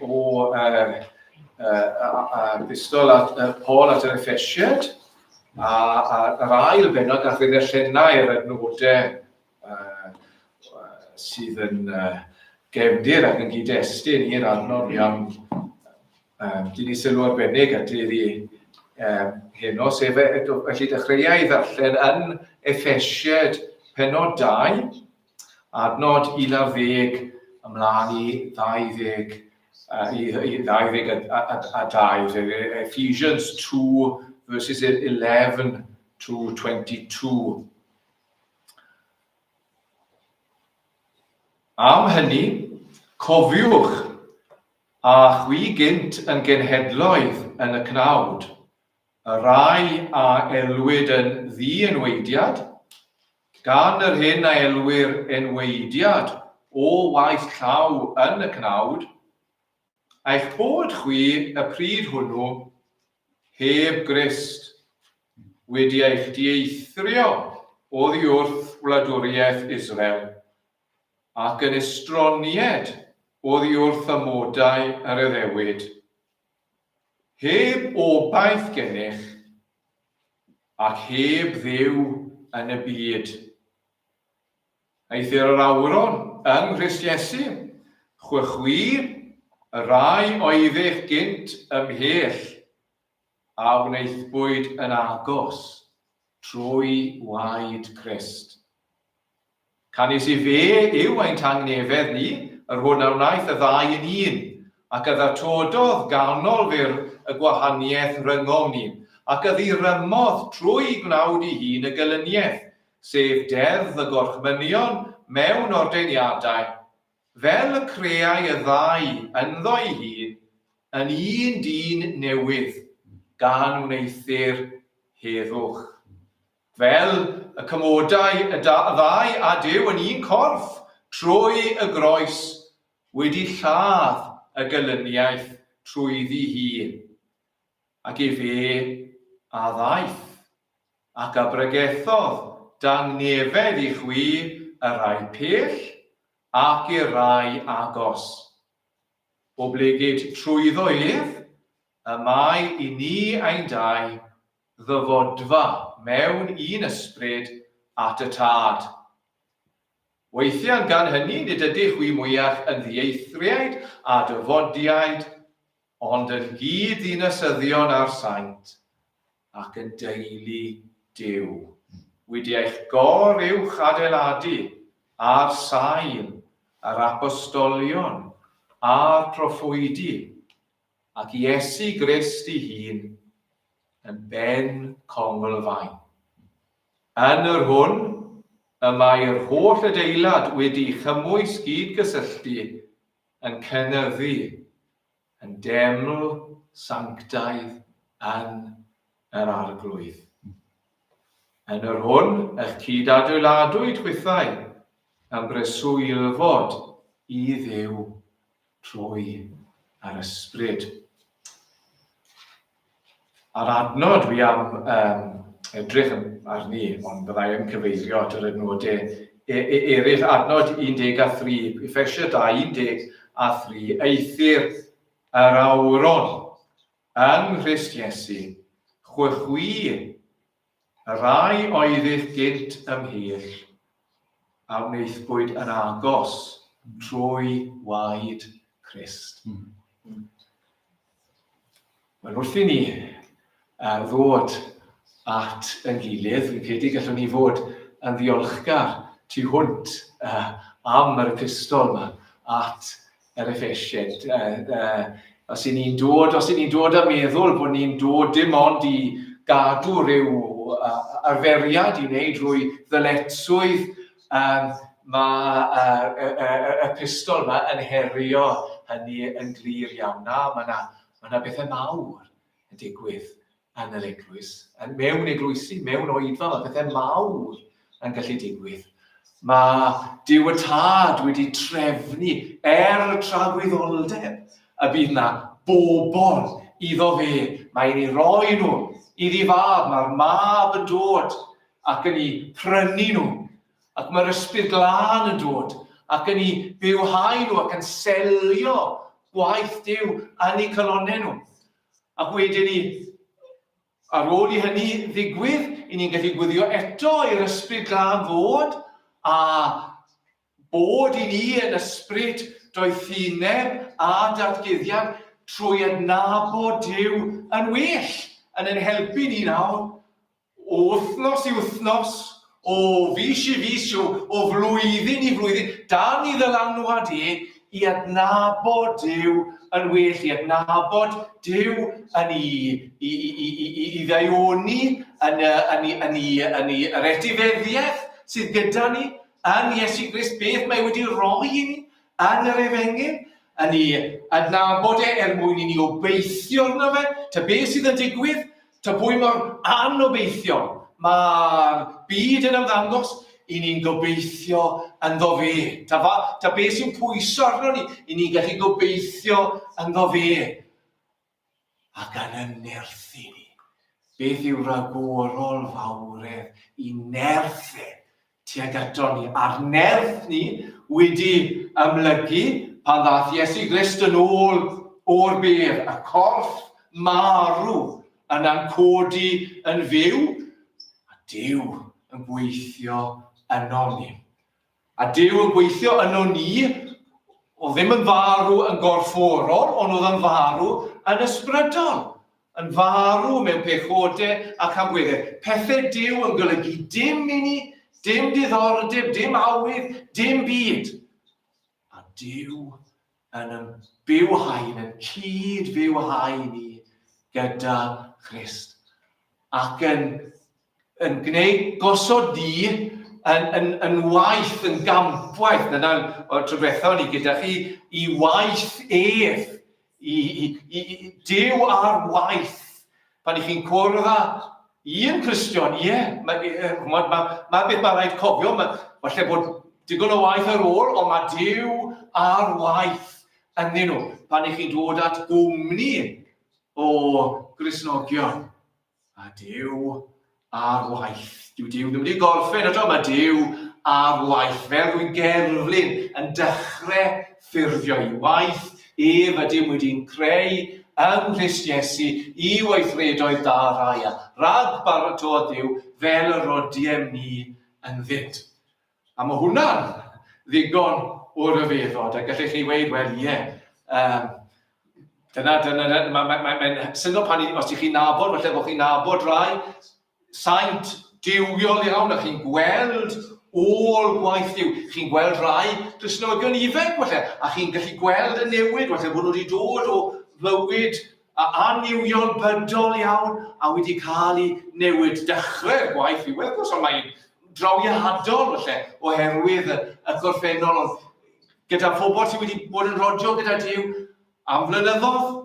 o uh, uh, epistol at, uh, Paul at yr Effesiad, a, a yr ail bennod gath ei ddarllenau yr adnodau uh, sydd yn uh, gefndir ac yn gyd-destun i'r adnod fi am um, dyn ni sylw arbennig at iddi um, heno, sef felly dechreuai i ddarllen yn Effesiad penod 2, Adnod 11 ymlaen i 20, i, i 22, Ephesians 2 verses 11 to 22. Am hynny, cofiwch, a chwi gynt yn genhedloedd yn y cnawd, y rhai a elwid yn ddi-enwaediad, gan yr hyn a elwir enwaediad o waith llaw yn y cnawd, a'ch bod chwi y pryd hwnnw heb Grist, wedi eich dieithrio oddi wrth wladwriaeth Israel, ac yn estronied oddi wrth amodau yr addewid. Heb obaith gennych, ac heb Dduw yn y byd. Eithr yr awron yng Nghrist Iesu, chwychwi, y rhai oeddych gynt ymhell, a wnaethpwyd yn agos trwy waed Crist. Canys i fe yw ein tangnefedd ni, yr hwn a wnaeth y ddau yn un, ac a ddattododd ganol fyr y gwahaniaeth rhyngom ni, ac a ddirymodd trwy gnawd ei hun y gelyniaeth, sef deddf y gorchmynion mewn ordeiniadau, fel y creai y ddau ynddo ei hun yn un dyn newydd, gan wneuthur heddwch. Fel y cymodau y ddau a Duw yn un corff trwy y groes, wedi lladd y gelyniaeth trwyddi hi. Ac efe a ddaeth, ac a bregethodd dangnefedd i chwi y rhai pell ac i'r rhai agos. Oblegid trwyddo ef, y mae i ni ein dau ddyfodfa mewn un ysbryd at y Tad. Weithian gan hynny nid ydych chwi mwyach yn ddieithriaid a dyfodiaid, ond yn gyd-ddinasyddion â'r saint, ac yn deulu Duw, wedi eich gor-uwch adeiladu ar sail yr apostolion a'r proffwydi, ac Iesu Grist ei hun yn ben conglfaen. Yn yr hwn y mae'r holl adeilad wedi chymwys gyd-gysylltu yn cynyddu yn deml sanctaidd yn yr Arglwydd. Yn yr hwn eich cyd-adeiladwyd chwithau yn breswylfod i Dduw trwy yr ysbryd. A'r adnod dwi am um, edrych arni, ond byddai yn cyfeirio at yr adnodau e, e, eraill, adnod 13, Effesia 2, 13, eithr yr awron yng Nghrist Iesu, chwychwi Y rhai oeddych gynt ymhell, a wnaethpwyd yn agos trwy waed Crist. Mm. Wel, wrth i ni uh, ddod at yn gilydd, fi'n credu gallwn ni fod yn ddiolchgar tu hwnt uh, am yr epistol yma at yr Effesiaid. Uh, uh, os y'n ni'n dod, os y'n ni'n dod a meddwl bod ni'n dod dim ond i gadw rhyw uh, arferiad i wneud rwy ddyletswydd, um, mae uh, y, y, y epistol yma yn herio hynny yn glir iawn. Na, mae yna ma na bethau mawr yn digwydd yn yr eglwys, yn mewn eglwysi, mewn oedfa, mae pethau mawr yn gallu digwydd. Mae Duw y Tad wedi trefnu er tragwyddoldeb y bydd na bobl iddo fe. Mae'n ei roi nhw iddi fab, mae'r mab yn dod ac yn ei prynu nhw. Ac mae'r ysbryd glân yn dod ac yn ei bywhau nhw ac yn selio gwaith Duw yn eu calonnau nhw. Ac wedyn ni, ar ôl i hynny ddigwydd, i ni'n gallu gwyddio eto i'r Ysbryd Glân fod a bod i ni yn ysbryd doethineb a datguddiad trwy adnabod Duw yn well, yn ein helpu ni nawr o wythnos i wythnos, o fis i fis, o, o flwyddyn i flwyddyn, dan i ddylanwad e i adnabod Duw yn well, i adnabod Duw yn i, i, i, i, i, i, i ddaioni, yn, yn, yn, yn, yn, yn yr etifeddiaeth sydd gyda ni, yn Iesu Grist, beth mae wedi rhoi i ni yn yr efengyl, yn ei adnabod e er mwyn i ni obeithio arno fe, ta beth sydd yn digwydd, ta pwy mor anobeithiol mae'r byd yn ymddangos, i ni'n gobeithio ynddo fe. Ta, fa, ta beth sy'n pwyso arno ni, i ni'n gallu gobeithio ynddo fe. A gan y nerthu ni. Beth yw ragorol fawredd i nerth e tuag ato ni? A'r nerth ni wedi ymlygu pan ddath Iesu Grist yn ôl o'r bedd, y corff marw yna'n codi yn fyw, a Duw yn gweithio yno ni. A Duw yn gweithio yno ni, oedd ddim yn farw yn gorfforol, ond oedd yn farw yn ysbrydol, yn farw mewn pechodau ac agweddau. Pethau Duw yn golygu dim i ni, dim diddordeb, dim awydd, dim byd. A Duw yn ymbywhau, yn cyd-fywhau ni gyda Christ. Ac yn, yn gwneud gosod ni yn, yn, yn waith, yn gampwaith. Dyna o'r tro diwethaf ni gyda chi, i waith ef, i, i, i, i Duw ar waith. Pan i chi'n cwrdd â un Cristion, ie, mae, ma, ma, ma beth mae rhaid cofio, mae, falle bod digon o waith ar ôl, ond mae Duw ar waith ynddyn nhw. Pan i chi'n dod at gwmni o Gristnogion, a Duw ar waith. Dyw Duw ddim wedi gorffen eto, mae Duw ar waith, fel rwy'n gerflun yn dechrau ffurfio i waith, ef ydym wedi'n creu yng Nghrist Iesu i weithredoedd da rai a rhag baratodd Duw fel y rodiem ni ynddynt. A mae hwnna'n ddigon o ryfeddod, a gallech chi weud, wel ie, um, dyna, dyna, dyna mae'n mae, mae, mae syndod pan, i, os ych chi'n nabod, falle bod chi'n nabod rai saint duwiol iawn, a chi'n gweld ôl gwaith Duw. Chi'n gweld rai Cristnogion ifanc, falle, a chi'n gallu gweld y newid, falle bod nhw wedi dod o fywyd a annuwiol bydol iawn a wedi cael ei newid. Dechrau'r gwaith yw, wrth gwrs, ond mae'n drawiadol falle oherwydd y, y gorffennol, ond gyda phobl sydd wedi bod yn rodio gyda Duw am flynyddoedd,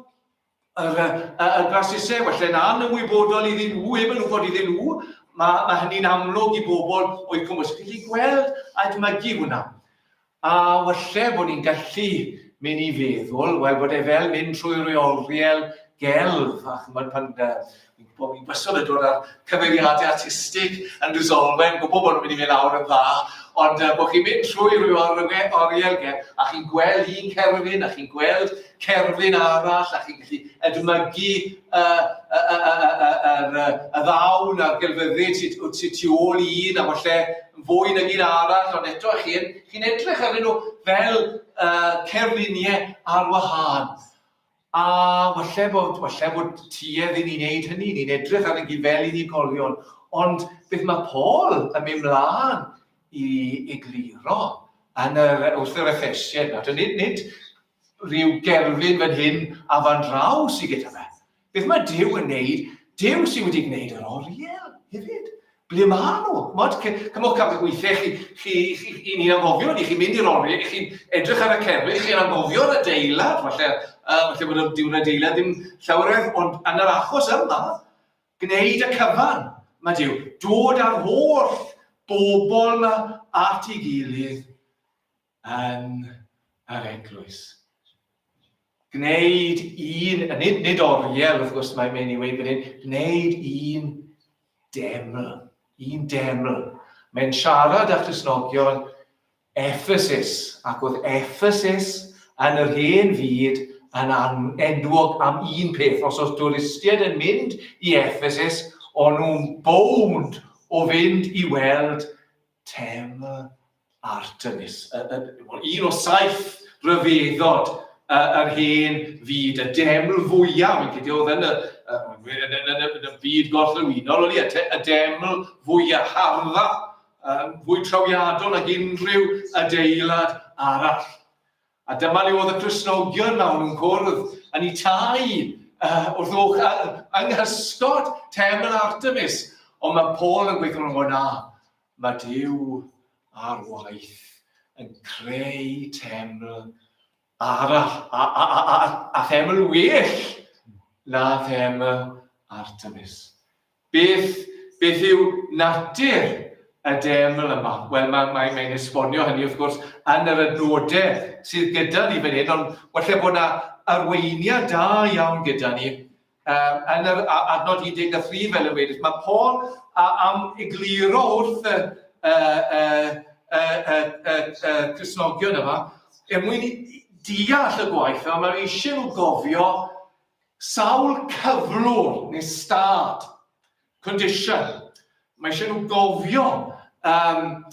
yr, y, y, y grasusau, felly'n anymwybodol iddyn nhw, heb yn wybod iddyn nhw, mae, mae hynny'n amlwg i bobl o'i cwmpas. Chi'n gallu gweld a edmygu hwnna. A walle bod ni'n gallu mynd i feddwl, wel, bod e fel mynd trwy ryw oriel gelf, a chymod pan uh, fi'n gwybod fi'n bysol yn dod â'r cyfeiriadau artistig yn Resolve, yn gwybod bod nhw'n mynd i fynd lawr yn dda, ond uh, bod chi'n mynd trwy rhyw oriel gelf, a chi'n gweld un cerflun, a chi'n gweld cerflun arall, a chi'n gallu edmygu y, y, y, y, y, y, y ddawn a'r gelfyddyd sydd sy tu ôl i un, a falle fwy nag un arall, ond eto chi'n chi edrych arnyn nhw fel uh, cerfluniau ar wahân. A falle bod, falle bod tuedd i ni wneud hynny, ni'n edrych arnyn ni fel unigolion, ond beth mae Paul yn mynd mlaen i egluro yn yr, wrth yr Effesiaid, nawr, nid, nid rhyw gerflun fan hyn a fan draw sydd gyda fe. Beth mae Duw yn neud? Duw sydd wedi gwneud yr oriel hefyd. Ble maen nhw? Mod, cymwch cam weithiau chi, chi, chi, i ni'n anghofio, ni chi'n mynd i'r oriel, chi'n edrych ar y cerflun, chi'n anghofio'r adeilad, falle, uh, falle bod y dyw'r adeilad ddim llawer, ond yn yr achos yma, gwneud y cyfan, mae Duw, dod â'r holl bobl yma at ei gilydd yn yr eglwys. Gwneud un, a nid, nid oriel wrth gwrs mae'n mynd i weid fan hyn, gwneud un deml, un deml. Mae'n siarad â Christnogion Ephesus, ac oedd Ephesus yn yr hen fyd yn enwog am un peth. Os oedd dwristiaid yn mynd i Ephesus, o'n nhw'n bownd o fynd i weld teml Artemis. Un o saith rhyfeddod yr hen fyd, y deml fwyaf, fi'n credu oedd yn y, yn, yn, yn, yn y byd gorllewinol, oli, y deml fwyaf hardda, fwy trawiadol nag unrhyw adeilad arall. A dyma le oedd y Cristnogion mewn nhw'n cwrdd yn eu tai wrth o'ch yng nghysgod teml Artemis. Ond mae Paul yn gweithio nhw'n na, mae Duw ar waith yn creu teml arall, a, a, a, a, a theml well na theml Artemis. Beth, beth yw natur y deml yma? Wel, mae'n mae, mae esbonio hynny, wrth gwrs, yn yr adnodau sydd gyda ni fan hyn, ond falle bod yna arweiniad da iawn gyda ni. Um, yn yr adnod 13, fel y wedys, mae Paul am egluro wrth y, y, y, y, y, y, y Cristnogion yma, er mwyn deall y gwaith yma, mae eisiau nhw gofio Sawl cyflwr neu stad, condition, mae eisiau nhw gofio um,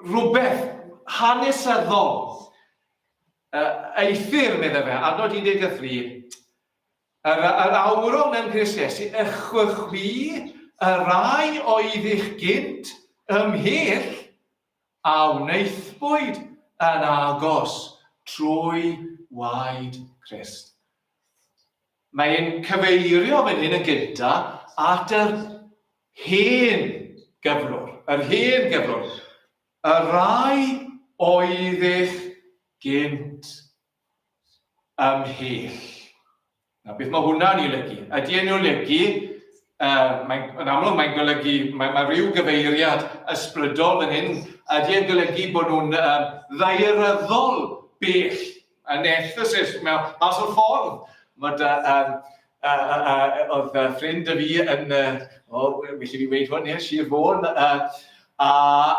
rhywbeth hanesyddol. Uh, eithyr, meddai fe, adnod 13, yr, yr awron mewn Crist Iesu, ych chwi y rai oedd eich gynt ymhell a wnaethpwyd yn agos trwy waed Crist. Mae e'n cyfeirio fan hyn yn gyntaf at yr hen gyflwr, yr hen gyflwr, y rai oedd eich gynt ymhell. Na, beth mae hwnna'n ei olygu? Ydy e'n olygu, uh, mae'n, yn amlwg mae'n golygu, mae, mae rhyw gyfeiriad ysbrydol fan hyn, ydy e'n golygu bod nhw'n uh, ddaearyddol bell yn Ephesus, mewn mas o'r ffordd. Mae dy, um, uh, uh, uh, oedd uh, ffrind y fi yn, uh, o, well i fi weid hwn, ie, Sir Fôn, uh, A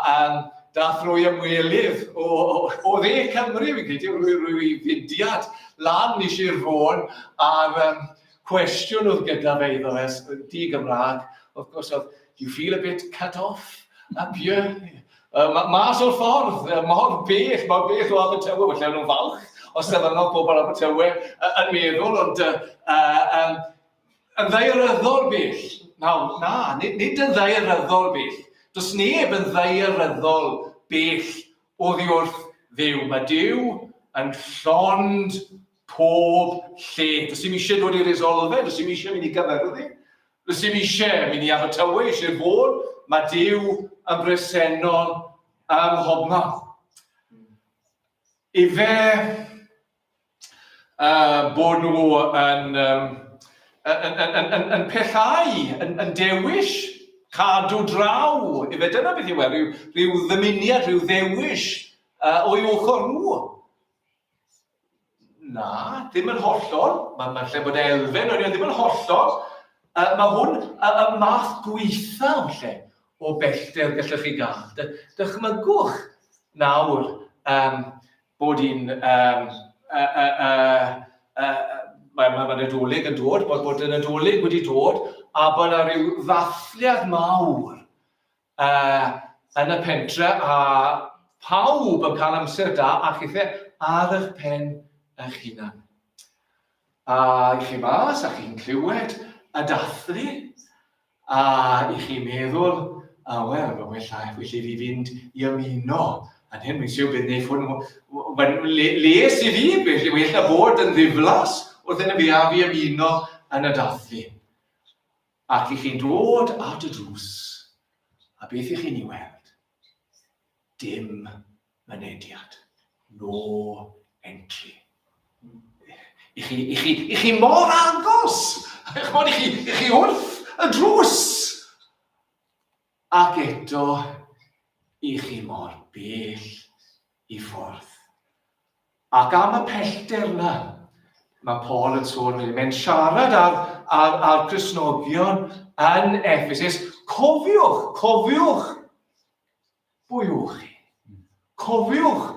um, dath rwy ymwelydd o, o, o dde Cymru, fi'n credu, rwy, rwy fudiad lan i Sir Fôn, a'r um, cwestiwn oedd gyda fe iddo fe, di Gymraeg, of course, oedd, do you feel a bit cut off up here? Uh, mas o'r ffordd, mor bell, mor bell o Abertawe, felly nhw'n falch os dyfynnodd pobl Abertawe yn meddwl, ond uh, uh, um, Yn ddaearyddol bell. Nawr, na, nid, nid yn ddaearyddol bell. Does neb yn ddaearyddol bell oddi wrth Dduw. Mae Duw yn llond pob lle. Does dim eisiau dod i Resolve, does dim eisiau mynd i Gaerfyrddin, does dim eisiau mynd i Abertawe, eisiau Fôn. Mae Duw yn bresennol ym mhobman. Ife uh, bod nhw yn, um, yn, yn, yn, yn, yn pellhau, yn, yn dewis cadw draw. Ife dyna beth yw e, rhyw, rhyw ddymuniad, rhyw ddewis uh, o'i ochr nhw. Na, ddim yn hollol. Mae'n ma lle bod elfen o'n ddim yn hollol. Uh, mae hwn y, y math gweithaf lle o bellter gallwch chi gael. Dychmygwch nawr um, bod hi'n um, uh, uh, uh, uh, mae, mae, mae Nadolig yn dod, bod, bod y Nadolig wedi dod, a bod yna rhyw ddathliad mawr uh, yn y pentre, a pawb yn cael amser da, a chithe ar eich pen eich hunan. A i chi mas, a chi'n clywed y dathlu, A i chi meddwl, a wel, fe well, well i fi fynd i ymuno yn hyn, mi'n siw bydd wneud hwn, mae'n les i fi, felly well na bod yn ddiflas wrth yn y fi a fi ymuno yn y dathlu. Ac i chi'n dod at y drws, a beth i chi'n ei weld? Dim mynediad. No entry. I chi, i chi, i chi mor agos! Chymod, i chi, i chi wrth y drws! Ac eto, i chi mor bell i ffwrdd. Ac am y pellter yna, mae Paul yn sôn, mae'n siarad ar, ar, ar Cristnogion yn Ephesus. Cofiwch, cofiwch Pwy ywch chi? Cofiwch!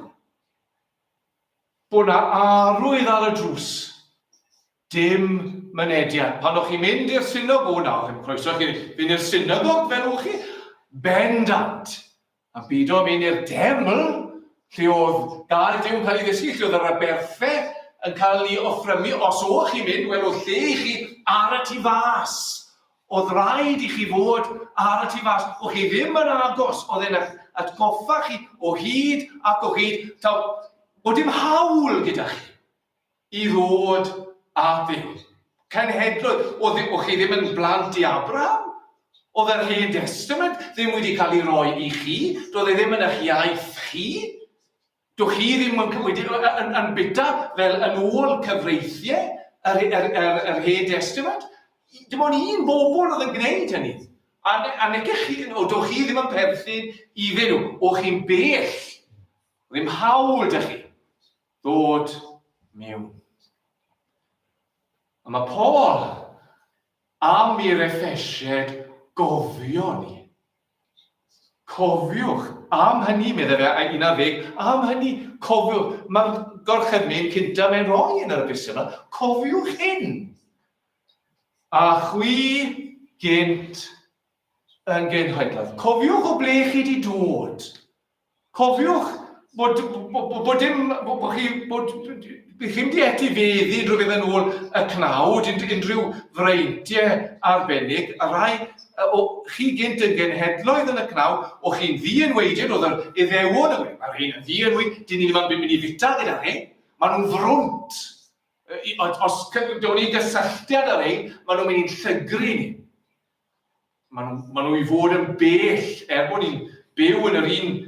bod 'na arwydd ar y drws. Dim mynediad. Pan o'ch chi'n mynd i'r synagog, o na, ddim croeso chi fynd i'r synagog fel o'ch chi, bendant. A byd o'n mynd i'r deml, lle oedd gair Duw yn cael ei ddysgu, lle oedd yr aberthau yn cael ei offrymu, os o'ch chi'n mynd, wel oedd lle i chi ar y tu fas. Oedd rhaid i chi fod ar y tu fas. O'ch chi ddim yn agos, oedd e'n atgoffa chi o hyd ac o hyd, taw, bod dim hawl gyda chi i ddod at Dduw. Cenhedloedd, oedd, o'ch chi ddim yn blant i Abraham? Oedd yr Hen Testament ddim wedi cael ei roi i chi? Doedd e ddim yn eich iaith chi? Dwch chi ddim yn, wedi, yn, yn, yn bita fel yn ôl cyfreithiau yr, yr, yr, yr Hen Testament? Dim ond un bobl oedd yn gwneud hynny. A, a nege chi, o, dwch chi ddim yn perthyn iddyn nhw. O chi'n bell. Ddim hawl dych chi ddod mewn. A mae Paul am i'r Effesiaid gofio ni. Cofiwch am hynny, meddai fe, 11, am hynny, cofiwch. Mae'r gorchymyn cyntaf mae'n rhoi yn yr epistol yma, cofiwch hyn. A chwi gynt yn genhedlaeth. Cofiwch o ble chi wedi dod. Cofiwch bod, bod, bod dim, bod, bod chi, bod, bydd chi'n di etifeddu unrhyw beth yn ôl y cnawd, unrhyw freintiau arbennig, a rai o, chi gynt yn genhedloedd yn y cnawd, o chi'n ddi-enwaediad, oedd yr Iddewon yn gweud, mae'r rhain yn ddi-enwaed, dyn ni ddim yn mynd i fita gyda rhain, maen nhw'n frwnt. Os down ni gysylltiad â rhain, maen nhw'n mynd i'n llygru ni. Maen nhw, maen nhw i fod yn bell, er bod ni'n byw yn yr un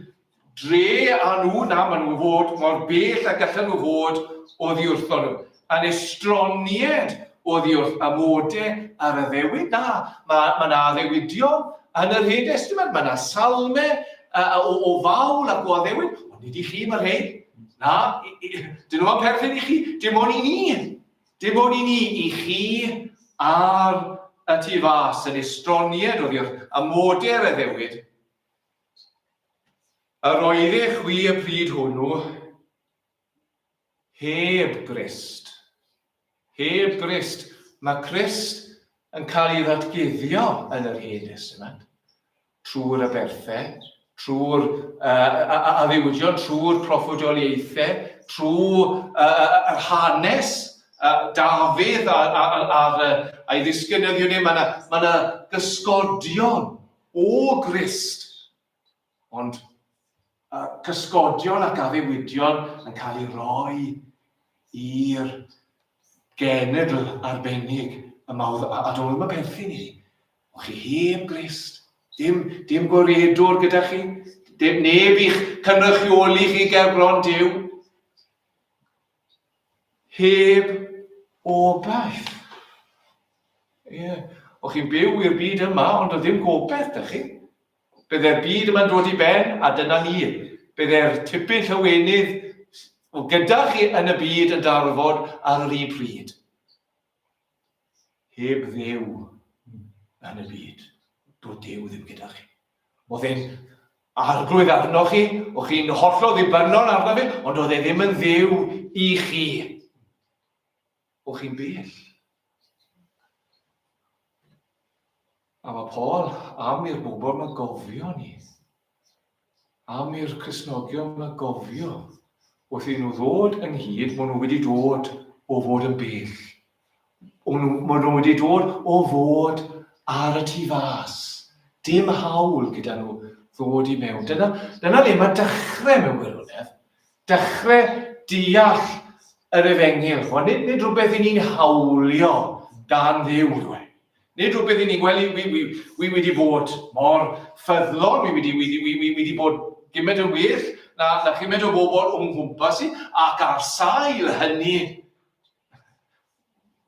dre â nhw, na, maen nhw i fod mor bell a gallan nhw fod oddi wrthon nhw. Yn estronied oddi wrth amodau a'r addewid, na, mae, mae yna addewidion yn yr Hen Testament, mae yna salmau o, o fawl ac o addewid, ond nid i chi mae rhain. Na, dyn nhw'n perthyn i chi, dim ond i ni. Dim ond i ni, i chi a'r y tu fas yn estronied oddi wrth amodau yr addewid, yr oeddech chwi y pryd hwnnw heb Grist. Heb Grist. Mae Crist yn cael ei ddatguddio yn yr Hen Testament. trwy'r aberthau, trwy'r uh, addewidion, trwy'r proffwydoliaethau, trwy uh, yr hanes uh, Dafydd a'r, a, a, a, a'i ddisgynyddion e, mae yna ma na gysgodion o Grist, ond uh, cysgodion ac addewidion yn cael ei roi i'r genedl arbennig yma, a, a doedd ddim yn perthyn iddi. O chi heb Grist. Dim, dim gwaredwr gyda chi. Dim neb i'ch cynrychioli chi ger bron Duw. Heb obaith. Ie. Yeah. O chi'n byw i'r byd yma, ond o ddim gobaith da chi. Bydde'r byd yma'n dod i ben, a dyna ni. Bydde'r tipyn llywenydd o gyda chi yn y byd yn darfod ar yr un pryd. Heb Dduw yn y byd, doedd Duw ddim gyda chi. Oedd e'n arglwydd arnoch chi, o'ch chi'n hollol ddibynnol arno fe, ond oedd e ddim yn Dduw i chi. O'ch chi'n bell. A mae Paul am i'r bobl yma gofio ni. Am i'r Cristnogion yma gofio wrth i nhw ddod ynghyd, maen nhw wedi dod o fod yn bell. Maen nhw wedi dod o fod ar y tu fas. Dim hawl gyda nhw ddod i mewn. Dyna, dyna le mae dechrau mewn gwirionedd. Dechrau deall yr efengyl. Chwa, nid, nid rhywbeth i ni'n hawlio gan Dduw yw e. Nid rhywbeth i ni'n gweld, wi, wi, wi wedi bod mor ffyddlon, wi wedi, wi, wi, wi wedi bod gymaint yn well na, na chymaint o bobl o'n nghwmpas i, ac ar sail hynny,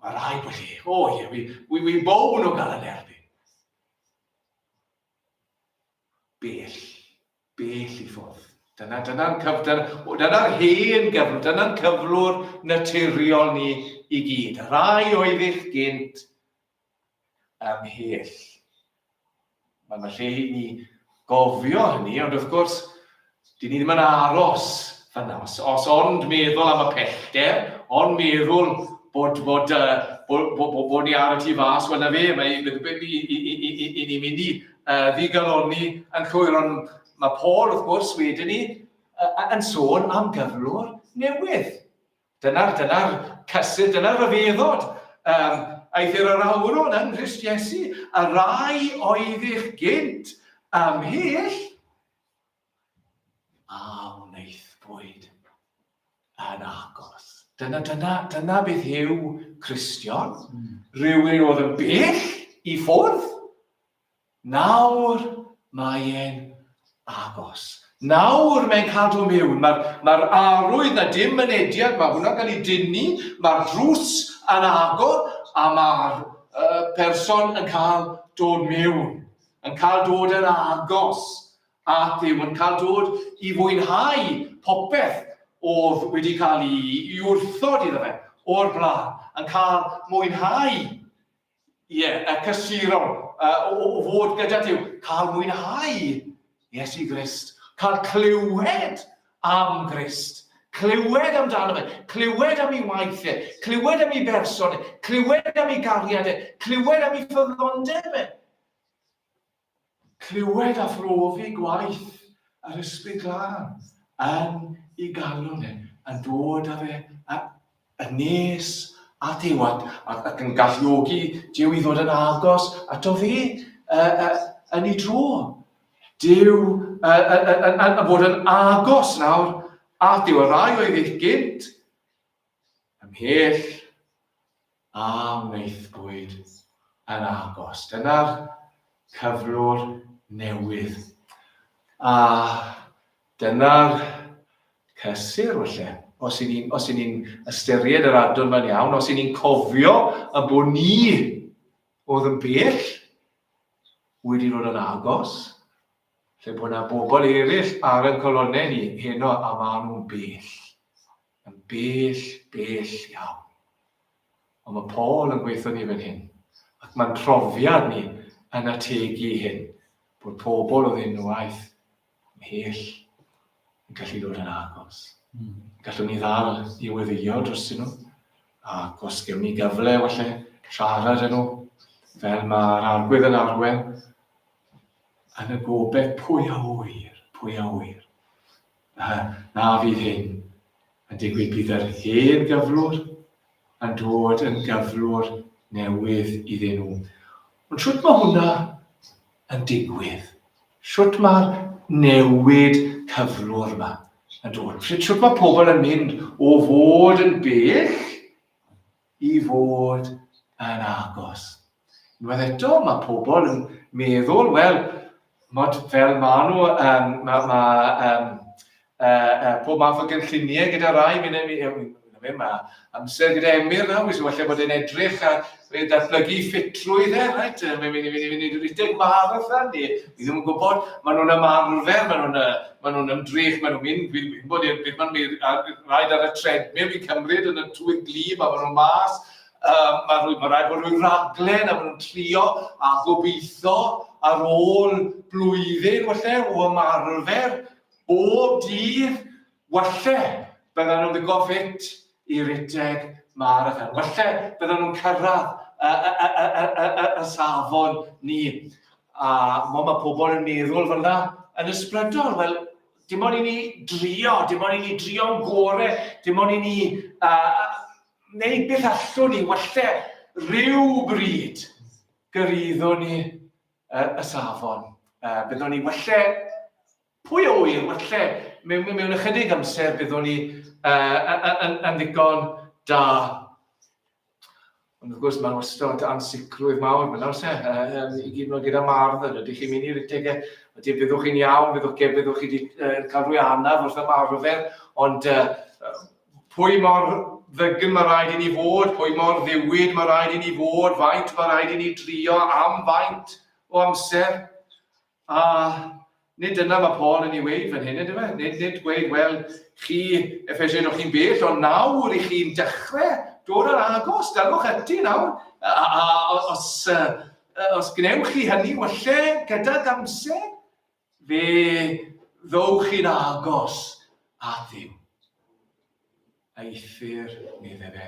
mae rai bod lle, o ie, wi, wi, wi bown o gael yn erbyn. Bell. Bell i ffwrdd. Dyna, dyna'n cyf, dyna, dyna'r hen gyflwr, dyna'n cyflwr naturiol ni i gyd. Rai oeddych gynt ymhell. Mae yna lle i ni gofio hynny, ond wrth gwrs, dyn ni ddim yn aros Fanna, os, os ond meddwl am y pellter, ond meddwl bod, bod, uh, bod, bod, bod, bod ni ar y tu fas, wel na fe, mae, i, i, i, i, i, i ni'n mynd i uh, ddigalonni yn llwyr, ond mae Paul, wrth gwrs, wedyn ni, uh, yn sôn am gyflwr newydd. Dyna'r, dyna'r cysur, dyna'r rhyfeddod. Um, aeth i'r awron yng Nghrist Iesu, y rai oeddych gynt ymhell, a wnaethpwyd yn agos. Dyna, dyna, dyna beth yw Cristion. Rhywun oedd yn bell i ffwrdd. Nawr mae e'n agos. Nawr mae'n cael dod mewn. Mae'r mae arwydd na dim mynediad, mae hwnna'n cael ei dynnu, mae'r drws yn agor a mae'r uh, person yn cael dod mewn, yn cael dod yn agos. At Dduw, yn cael dod i fwynhau popeth oedd wedi cael ei, ei wrthod iddo fe o'r blaen, yn cael mwynhau ie, y cysuron uh, o, o fod gyda Duw, cael mwynhau Iesu Grist, cael clywed am Grist, clywed amdano fe, clywed am ei waith e, clywed am ei berson e, clywed am ei gariad e, clywed am ei ffyddlondeb e. Clywed a phrofi gwaith yr Ysbryd Glân yn ei galon e, yn dod â fe yn nes at Dduw ac, ac, ac yn galluogi Duw i ddod yn agos ato fe uh, uh, yn ei dro. Duw uh, uh, uh, uh, uh, bod yn agos nawr at Dduw. Y rai oedd eich gynt, ymhell a wnaethpwyd yn agos. Dyna'r cyflwr newydd. A dyna'r cysur, falle, os y'n ni'n os ni'n ystyried yr adon ma'n iawn, os y'n ni'n cofio y bod ni oedd yn bell wedi dod yn agos, lle bod yna bobl eraill ar ein colonnau ni heno a maen nhw'n bell. Yn bell, bell iawn. Ond mae Paul yn gweithio ni fan hyn, ac mae'n profiad ni yn ategu hyn, bod pobl oedd unwaith ymhell yn gallu dod yn agos. Gallwn ni ddal i weddïo drostyn nhw, ac os gewn ni gyfle, falle, siarad â nhw, fel mae'r arglwydd yn arwen, yn y gobaith pwy a ŵyr, pwy a ŵyr. Na fydd hyn yn digwydd, bydd yr hen gyflwr yn dod yn gyflwr newydd iddyn nhw. Ond shwt mae hwnna yn digwydd? Shwt mae'r newid cyflwr yma yn dod? Shwt, shwt mae pobl yn mynd o fod yn bell i fod yn agos? Unwaith eto, mae pobl yn meddwl, wel, mod fel maen nhw, um, mae ma, um, uh, uh, pob math o gynlluniau gyda rai, mi, mi, mi, mi, mae amser gyda Emyr nawr, mi falle bod e'n edrych a datblygu ffitrwydd e, right? Mae'n mynd i mynd i mynd i rhedeg marathon, ni, fi ddim yn gwybod, maen nhw'n ymarfer, maen nhw'n maen nhw'n ymdrech, maen nhw'n mynd, fi'n gwybod beth maen nhw'n rhaid ar y treadmill i cymryd yn y tywydd gwlyb, a maen nhw'n mas, Um, mae, rwy, mae rhaid bod rhyw raglen a maen nhw'n trio a gobeithio ar ôl blwyddyn falle o ymarfer bob dydd falle byddan nhw'n ddigon ffit i redeg marathon. Falle byddan nhw'n cyrraedd y, y, y, y, y, y, y safon ni. A mo, mae pobl yn meddwl fel yna yn ysbrydol. Wel, dim ond i ni drio, dim ond i ni drio'n gore, dim ond i ni uh, Neu beth allwn ni, walle rhyw bryd gyrraeddwn ni y safon. Uh, byddwn ni walle, pwy o ŵyr, walle mewn, mewn ychydig amser byddwn ni uh, yn, yn ddigon da. Ond wrth gwrs mae'n wastad ansicrwydd mawr fel oes e, um, i gyd mewn gyda mardd, ydych chi'n mynd i redeg e, ydy byddwch chi'n iawn, byddwch, byddwch chi wedi uh, cael rhyw anaf wrth ymarfer, ond uh, Pwy mor ddygn mae rhaid i ni fod, pwy mor ddiwyd mae rhaid i ni fod, faint mae rhaid i ni drio, am faint o amser. A nid dyna mae Paul yn ei weud fan hyn, ydy fe? Nid, nid gweud, wel, chi, Ephesiaid, o'ch chi'n bell, ond nawr i chi'n dechrau dod yn agos, dalwch ati nawr. A, a, a os, os gwnewch chi hynny, walle gydag amser, fe ddowch chi'n agos at Dduw. Eithr, medde fe,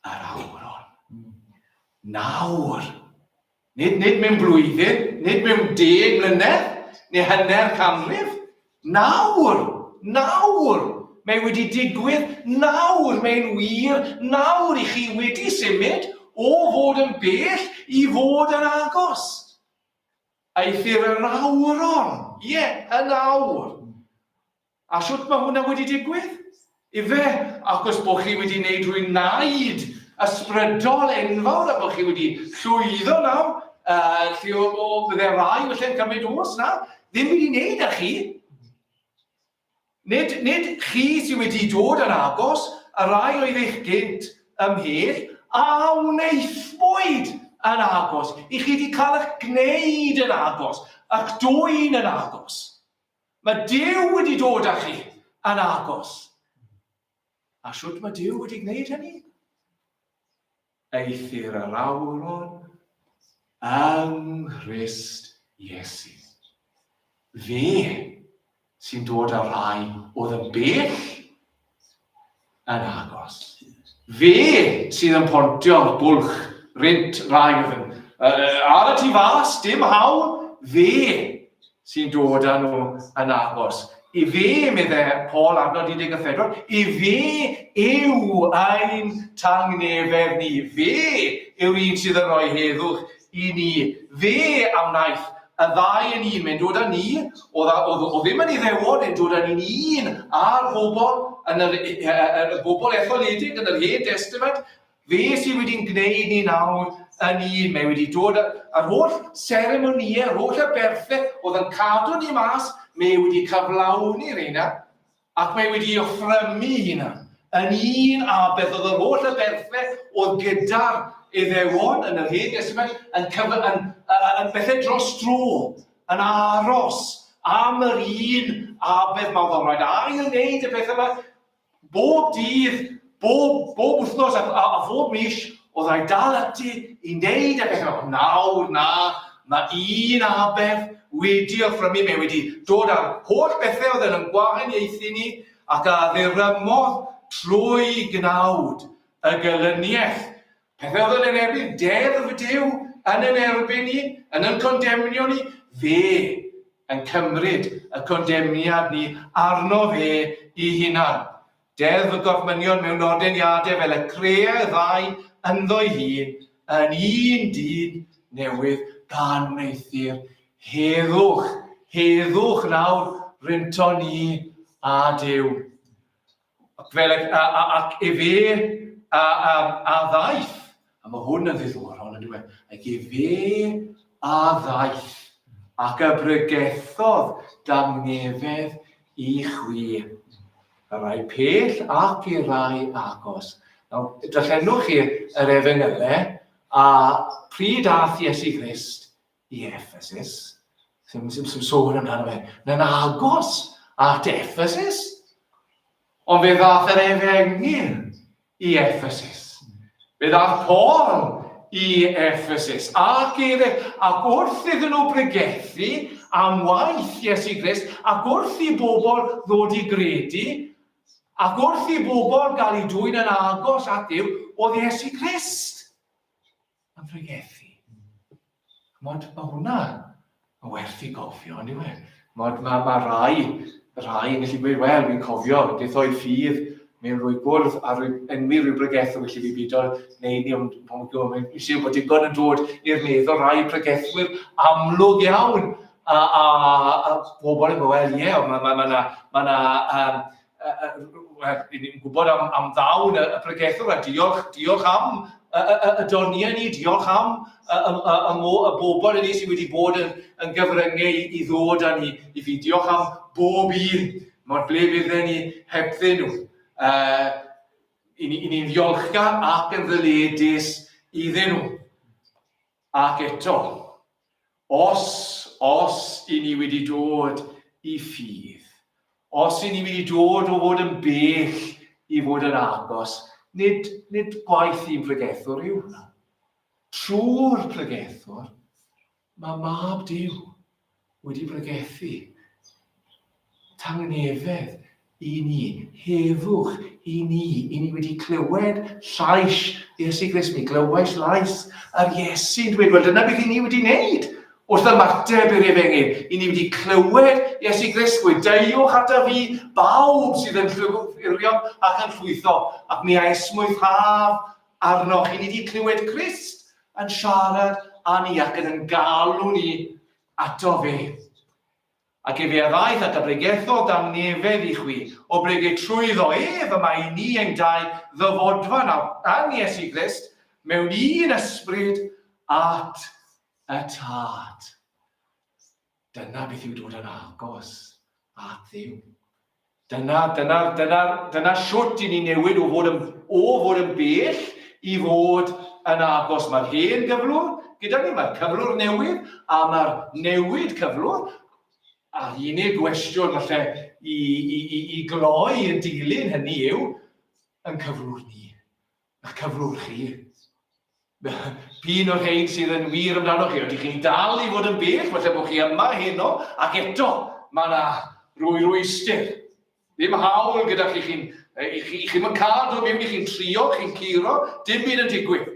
yr awron. Nawr. Nid, nid mewn blwyddyn, nid mewn 10 mlynedd, neu hanner canrif. Nawr! Nawr! Mae wedi digwydd nawr, mae'n wir nawr i chi wedi symud o fod yn bell i fod yn agos. Eithr yr awron, ie, yn awr. A shwt mae hwnna wedi digwydd? Ife achos bod chi wedi wneud rhyw naid ysbrydol enfawr a bod chi wedi llwyddo nawr, lle o, o bydde rai felly'n cymryd os na, ddim wedi wneud â chi. Nid, nid chi sydd wedi dod yn agos, y rai oedd eich gynt ymhell, a wnaethpwyd yn agos, i chi wedi cael eich gwneud yn agos, eich dwyn yn agos. Mae Duw wedi dod â chi yn agos. A shwt mae Duw wedi gwneud hynny? Eithr yr awron yng Nghrist Iesu. Fe sy'n dod â rhai oedd yn bell yn agos. Fe sydd yn pontio'r bwlch rhynt rai oedd yn ar y tu fas, dim hawl, fe sy'n dod â nhw yn agos. I fe, meddai Paul adnod 14, i fe yw ein tangnefedd ni. Fe yw'r un sydd yn rhoi heddwch i ni. Fe a wnaeth y ddau yn un. Mae'n dod â ni, oedd, oedd, oedd ddim yn Iddewon, mae'n dod â ni'n un â'r bobl, yn yr, y, y, y bobl etholedig yn yr Hen Testament. Fe sydd wedi'n gwneud ni nawr yn un. Mae wedi dod â'r holl seremonïau, yr holl aberthau oedd yn cadw ni mas, mae wedi cyflawni reina. Ac mae wedi offrymu ei hunan yn un a beth oedd yr holl aberthau oedd gyda'r Iddewon yn yr Hen Destament yn, cyf yn, yn, yn bethau dros dro, yn aros am yr un aberth mawr. Oedd rhaid ail wneud y pethau yma bob dydd, bob, bob wythnos a, a, a phob mis, oedd rhaid dal ati i wneud y pethau yma. Nawr, na, Mae un aberth wedi offrymu, mae wedi dod â'r holl bethau oedd yn gwahaniaethu ni ac a ddirymodd trwy gnawd y gelyniaeth. Pethau oedd yn yn erbyn deddf Duw, yn yn erbyn ni, yn yn condemnio ni, fe yn cymryd y condemniad ni arno fe i hunan. Deddf y Gorchmynion mewn ordeiniadau fel y crea y ddau ynddo'i hun yn un dyn newydd gan wneuthur heddwch, heddwch nawr rhynto ni a Duw. Ac fel a, a, ac efe a, a, a ddaeth, a mae hwn yn ddiddorol yn dweud, ac efe a ddaeth ac y bregethodd dangnefedd i chwi. Y rai pell ac i rai agos. Nawr, darllenwch chi yr efengylau, a pryd ath Iesu Grist i Ephesus, sy'n sy, sy sôn amdano fe, mae'n agos at Ephesus, ond fe ddath yr efengyl i Ephesus. Fe ddaeth Paul i Ephesus ac eraill, ac wrth iddyn nhw bregethu am waith Iesu Grist, ac wrth i bobl ddod i gredu, ac wrth i bobl gael eu dwyn yn agos at Dduw, oedd Iesu Grist yn pregethu. Ch'mod, mae hwnna yn werth i gofio, on'd yw e? Ch'mod, mae, mae rai, rai yn gallu gweud, wel, fi'n cofio, beth oedd ffydd mewn rwy gwrdd a rwy enwi rhyw bregethwr, felly fi byd o'r neud ni, ond mae'n siŵr bod digon yn dod i'r meddwl rai pregethwyr amlwg iawn, a, a, a bobl yn gwybod, wel, ie, mae ma, ma, ma, ma, ma, um, wel, ni'n gwybod am, am ddawn y, y pregethwr a diolch, diolch am y, y, y, y doniau ni, diolch am y, y, y, y, y bobl ni sydd wedi bod yn, yn gyfryngau i, i ddod â ni i fi. Diolch am bob un. Mor ble fydden ni hebddyn nhw. Uh, I ni'n ni ddiolchgar ac yn ddyledus iddyn nhw. Ac eto, os, os i ni wedi dod i ffydd, os i ni wedi dod o fod yn bell i fod yn agos, nid, nid gwaith un pregethwr yw hwnna. Trwy'r pregethwr, mae mab Duw wedi pregethu tangnefedd i ni, heddwch i ni. I ni wedi clywed llais Iesu Grist, mi glywais lais yr Iesu'n dweud, wel dyna beth i ni wedi wneud wrth ymateb i'r efengyl. I ni wedi clywed Iesu Grist gweud, deuwch ata fi bawb sydd yn llwyfurion ac yn llwytho, ac mi a esmwythaf arnoch. I ni wedi clywed Crist yn siarad â ni ac yn yn galw ni ato fe. Ac efe a ddaeth ac a bregethodd dangnefedd i chwi, oblegid trwyddo ef y mae i ni ein dau ddyfodfan yn Iesu Grist mewn un ysbryd at y Tad. Dyna beth yw dod yn agos at Dduw. Dyna, dyna, dyna, dyna shwt i ni newid o fod yn, o fod yn bell i fod yn agos. Mae'r hen gyflwr gyda ni, mae'r cyflwr newydd, a mae'r newid cyflwr, a'r unig gwestiwn falle i, i, i, i gloi yn dilyn hynny yw, yn cyflwr ni. A'ch cyflwr chi. P'un o'r rhain sydd yn wir amdano chi? Ydych chi'n dal i fod yn bell? Falle bod chi yma heno, ac eto mae yna rwy rwystr. Ddim hawl gyda chi, chi'n chi, chi'n mynd cael dod mewn, chi'n trio, chi'n curo, dim byd yn digwydd.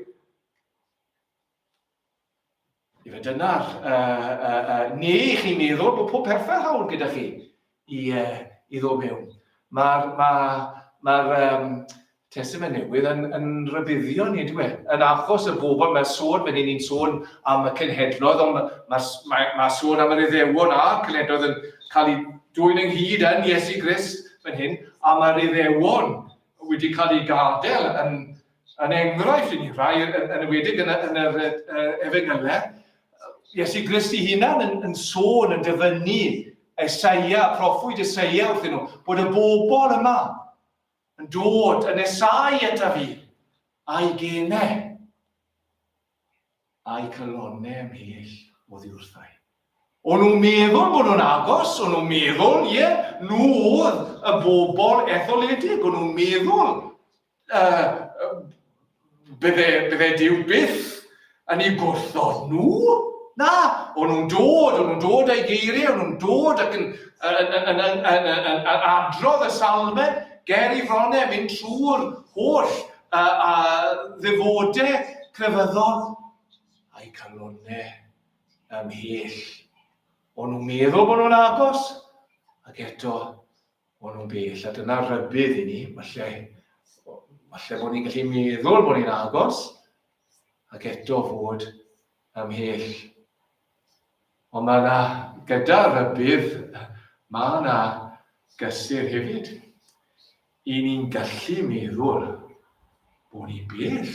Ife dyna'r... Uh, uh, uh, neu chi'n meddwl bod pob perffaith hawl gyda chi i, uh, i ddod mewn. Mae'r ma, ma um, Testament Newydd yn, yn rhybuddio ni, ynddo e? Yn achos y bobl, mae sôn, fan hyn ni'n sôn am y cenhedloedd, ond mae, mae, mae, mae sôn am yr Iddewon a'r cenhedloedd yn cael eu dwyn ynghyd yn Iesu Grist fan hyn, a mae'r Iddewon wedi cael eu gadael yn, Yn enghraifft i ni, rhai yn, yn enwedig yn, yn yr uh, efengylau, Iesu Grist ei hunan yn, yn sôn, yn dyfynnu Esaia, proffwyd Esaia wrthyn nhw, bod y bobl yma yn dod yn nesau ata fi, a'i genau, a'i calonnau ymhell oddi wrthai. O'n nhw'n meddwl bod nhw'n agos, o'n nhw'n meddwl, ie, nhw oedd y bobl etholedig, o'n nhw'n meddwl uh, bydde, bydde Duw byth yn eu gwrthod nhw. Na, o'n nhw'n dod, o'n nhw'n dod â'i geiriau, o'n nhw'n dod ac yn, yn, yn, yn, yn, yn, yn, yn, yn adrodd y salmau ger i fronau, mynd trwy'r holl uh, uh, ddefodau crefyddol a'i calonnau ymhell. O'n nhw'n meddwl bod nhw'n agos, ac eto o'n nhw'n bell. A dyna rybudd i ni, falle, falle bod ni'n gallu meddwl bod ni'n agos, ac eto fod ymhell. Ond mae yna, gyda rybudd, mae yna gysur hefyd. I ni'n gallu meddwl bod ni'n bell.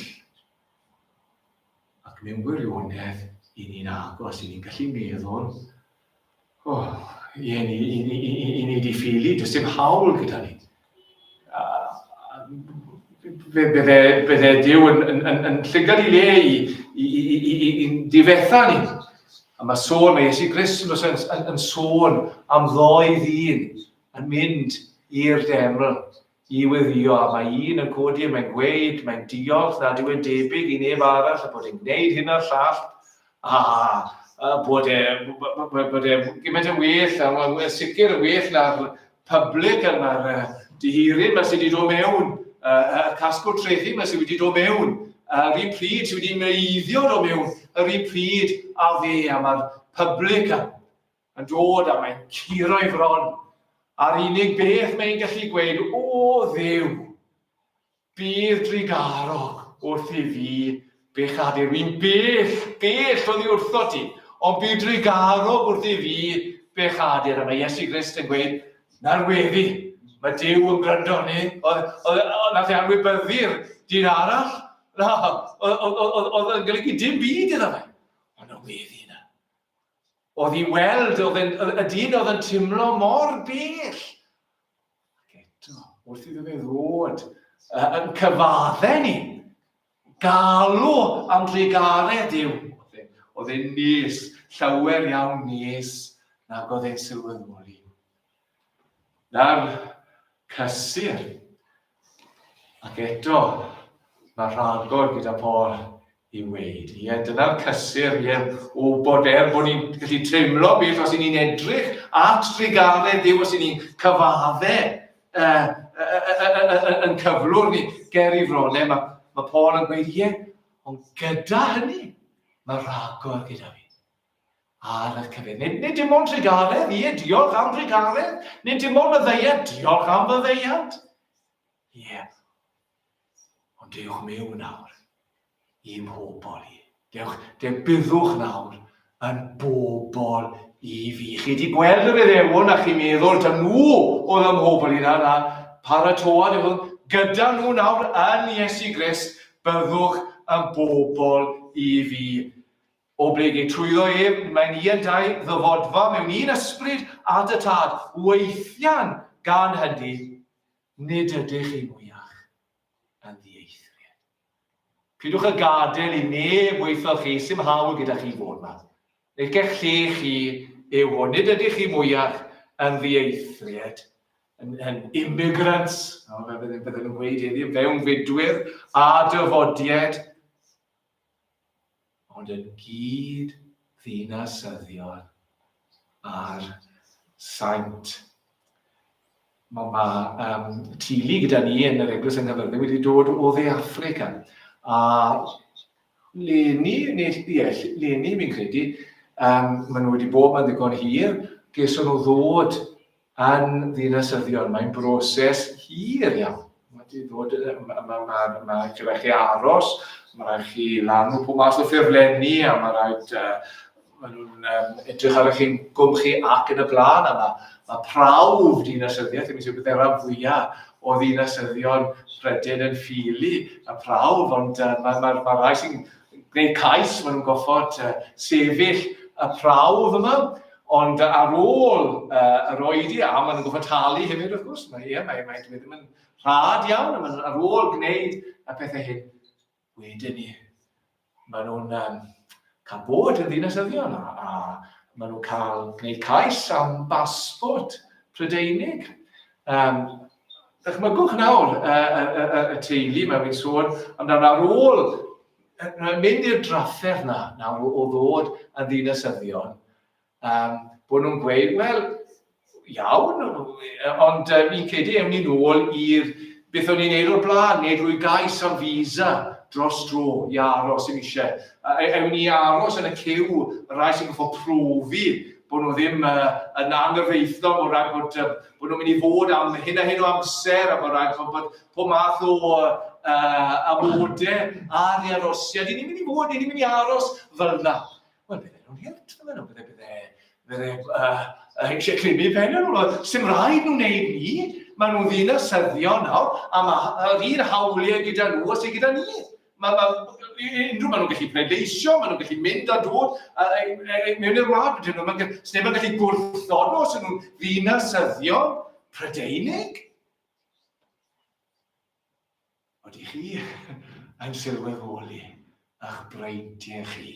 Ac mewn gwirionedd, i ni'n agos, i ni'n gallu meddwl, oh, ie, ni, i, i, i, i ni di ffili, does dim hawl gyda ni. Bydde, bydde Duw yn, yn, yn, yn llygad i le i, i, i, i, i, i difetha ni. A mae sôn, mae Iesu Grist yn, yn, yn, yn sôn am ddoi ddyn yn mynd i'r deml i weddïo, a mae un yn codi a mae'n gweud, mae'n diolch nad yw e'n debyg i neb arall a bod e'n gwneud hyn a'r llall, a, a bod e, bod e gymaint yn well, a mae'n sicr yn well na'r public a na'r dihiryn ma sydd wedi dod mewn, y casgwr trethi ma sydd wedi dod mewn, yr un pryd sydd wedi meiddio dod mewn, yr un pryd a fe, a mae'r public yn dod a mae'n curo'i fron. A'r unig beth mae'n gallu gweud, o Dduw, bydd drugarog wrth i fi bechadur. Wy'n bell, bell oddi wrtho ti, ond bydd drugarog wrth i fi bechadur. A mae Iesu Grist yn gweud, na'r weddi, mae Duw yn gwrando arni. Oedd, oedd, oedd, nath e anwybyddu'r dyn arall. Na, oedd, oedd, oedd yn golygu dim byd iddo fe. Ond y weddi yna. Oedd i weld, oedd yn, y dyn oedd yn teimlo mor bell. Ac eto, wrth iddo fe ddod yn cyfadde ni, galw am drugaredd Duw. Oedd e'n nes, llawer iawn nes nag oedd e'n sylweddoli. Na'r cysur. Ac eto, mae rhagor gyda Paul i weud. Ie, dyna'r cysur, ie, o bod er bod ni'n gallu teimlo beth os y'n ni'n edrych at drugaredd Duw, os y'n ni'n cyfadde yn cyflwr ni ger i fronau, mae, mae Paul yn gweud, ie, ond gyda hynny, mae rhagor gyda fi. Ar y cyfer. Nid, nid dim ond trugaredd, ie, diolch am drugaredd. Nid dim ond maddeuant, diolch am faddeuant. Ie, ond dewch mewn nawr i'm mhobl i. Dewch, dewch, byddwch nawr yn bobl i fi. Chi wedi gweld yr Iddewon a chi'n meddwl, ta nhw oedd ym mhobl i na, na, paratoad yw hwn, gyda nhw nawr yn Iesu Grist, byddwch yn bobl i fi. O ble trwyddo ef, mae'n i yn dau ddyfodfa mewn un ysbryd a dy tad, weithian gan hynny, nid ydych chi mwyach yn ddieithriad. Pidwch â gadael i neb weithio chi, sy'm hawl gyda chi fod yma. Nid eich lle chi yw hwn. Nid ydych chi mwyach yn ddieithriad, yn, yn immigrants, no, fe bydden, bydden nhw'n gweud heddiw, fewnfudwyr a dyfodied, ond yn gyd ddinasyddion a'r saint. Mae, ma, um, teulu gyda ni yn yr eglwys yng Nghaerfyrddin wedi dod o Dde Affrica. A leni, neu, ie, leni fi'n credu, um, maen nhw wedi bod ma'n ddigon hir, geson nhw ddod yn ddinasyddion. Mae'n broses hir iawn. Mae wedi ddod, mae, mae, mae, mae rhaid chi aros, mae rhaid chi lanw pob math o ffurflenni, a mae rhaid, uh, maen nhw'n um, edrych ar eich incwm chi ac yn y blaen, a mae, mae prawf dinasyddiaeth, ddim eisiau byddai rhan fwyaf o ddinasyddion Prydain yn ffili y prawf, ond uh, mae, mae, mae rhai sy'n gwneud cais, maen nhw'n goffod uh, sefyll y prawf yma, ond ar ôl uh, yr oedi, a maen nhw'n goffod talu hefyd, wrth gwrs, mae, ie, mae, mae, mae ddim yn rhad iawn, a maen ar ôl gwneud y pethau hyn, wedyn ni, maen nhw'n um, cael bod yn ddinasyddion, a, a maen nhw'n cael gwneud cais am basbort Prydeinig. Um, dychmygwch nawr y, y, y, y teulu mae fi'n sôn amdano ar ôl mynd i'r drafferth na nawr o, o ddod yn ddinasyddion, um, bod nhw'n gweud, wel, iawn, ond um, fi'n credu ewn ni nôl i'r beth o'n i'n neud o'r blaen, neu drwy gais am visa dros dro i aros i'm eisiau. Ewn ni aros yn y cyw, y rhai sy'n goffo profi bod nhw ddim uh, yn anghyfreithlon, bod rhaid bod, uh, bod nhw'n mynd i fod am hyn a hyn o amser, a bod rhaid bod, bod pob math o uh, amodau ar ei arosiad. I ni'n mynd i fod, i ni'n mynd i aros fel yna. Wel, bydde nhw'n hurt, bydde nhw, bydde, bydde, bydde uh, eisiau clymu pen nhw. Sym rhaid nhw'n neud ni, maen nhw'n ddinasyddion nawr, a mae'r un hawliau gyda nhw as sydd gyda ni. Mae, mae, unrhyw, maen nhw'n gallu pleidleisio, maen nhw'n gallu mynd a dod a, a, a, mewn i'r wlad. Dyn nhw, maen, sneb yn gallu gwrthod nhw os ydyn nhw'n ddinasyddion Prydeinig. Oedych chi yn sylweddoli eich breintiau chi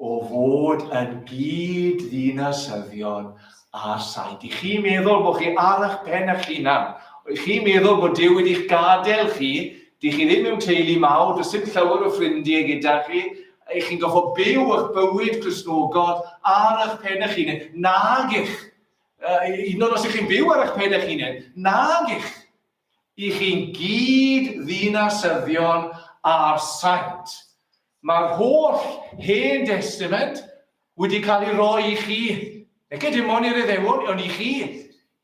o fod yn gyd-ddinasyddion â'r saint. I chi'n meddwl bod chi ar eich pen eich hunan. I chi'n meddwl bod Duw wedi'ch gadael chi, dych chi ddim mewn teulu mawr, does dim llawer o ffrindiau gyda chi, i chi'n goffo byw eich bywyd Cristnogol ar eich pen eich hunan. Nag ych. Un oed os ych chi'n byw ar eich pen eich hunan, nag ych. I chi'n gyd-ddinasyddion â'r saint. Mae'r holl Hen Destament wedi cael ei roi i chi. Nage dim ond i'r Iddewon, ond i chi.